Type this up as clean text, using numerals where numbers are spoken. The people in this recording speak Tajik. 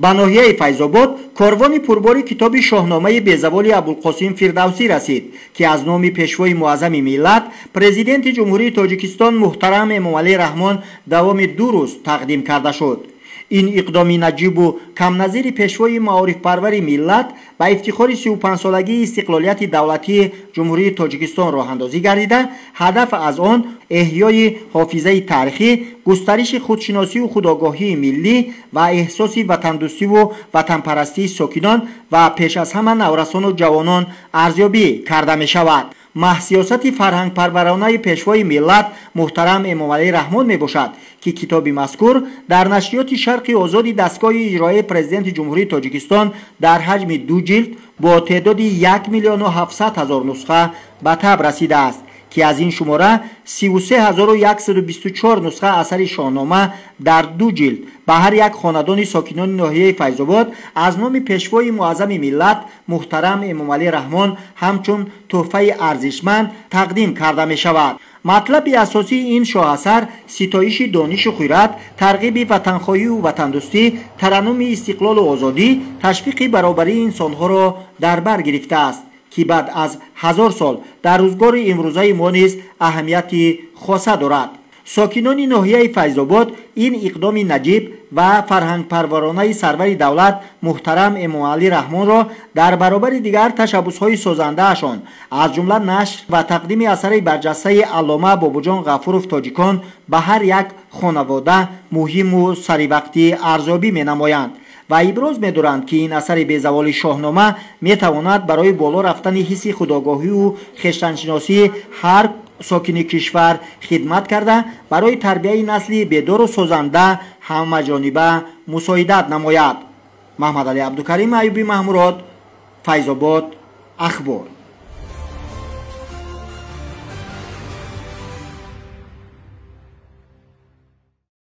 Ба ноҳияи Файзобод корвони пурбори китоби Шоҳномаи безаволи Абулқосим Фирдавсӣ расид, ки аз номи Пешвои муаззами миллат, Президенти Ҷумҳурии Тоҷикистон муҳтарам Эмомалӣ Раҳмон давоми 2 рӯз тақдим карда шуд. Ин иқдоми наҷибу камназири Пешвои маорифпарвари миллат ба ифтихори 35-солагии истиқлолияти давлатии Ҷумҳурии Тоҷикистон роҳандозӣ гардида, ҳадаф аз он эҳёи ҳофизаи таърихӣ, густариши худшиносию худогоҳии миллӣ ва эҳсоси ватандӯстиву ватанпарастии сокинон ва пеш аз ҳама наврасону ҷавонон арзёбӣ карда мешавад. Маҳзсиёсати фарҳангпарваронаи Пешвои миллат муҳтарам Эмомалӣ Раҳмон мебошад, ки китоби мазкур дар нашриёти Шарқи озоди дастгоҳи иҷроияи Президенти Ҷумҳурии Тоҷикистон дар ҳаҷми 2 ҷилд бо теъдоди 1 700 000 нусха ба таб расидааст, ки аз ин шумора 33124 нусха асари Шоҳнома дар 2 ҷилд ба ҳар як хонадони сокинони ноҳияи Файзобод аз номи Пешвои муаззами миллат муҳтарам Эмомалӣ Раҳмон ҳамчун тӯҳфаи арзишманд тақдим карда мешавад. Матлаби асосии ин шоҳасар ситоиши донишу хирад, тарғиби ватанхоҳию ватандӯстӣ, тараннуми истиқлолу озодӣ, ташвиқи баробарии инсонҳоро дар бар гирифтааст, ки баъд аз 1000 сол дар рӯзгори имрӯзаи мо низ аҳамияти хоса дорад. Сокинони ноҳияи Файзобод ин иқдоми наҷиб ва фарҳангпарваронаи сарвари давлат муҳтарам Эмомалӣ Раҳмонро дар баробари дигар ташаббусҳои созандаашон, аз ҷумла нашр ва тақдими асари барҷастаи аллома Бобоҷон Ғафуров «Тоҷикон» ба ҳар як хонавода муҳиму саривақтӣ арзёбӣ менамоянд ва иброз медоранд, ки ин асари безаволи Шоҳнома метавонад барои боло рафтани ҳисси худогоҳию хештаншиносии ҳар сокини кишвар хидмат карда, барои тарбияи насли бедору созанда ҳамаҷониба мусоидат намояд. Маҳмадалӣ Абдукарим, Аюби Маҳмурод, Файзобод, Ахбор.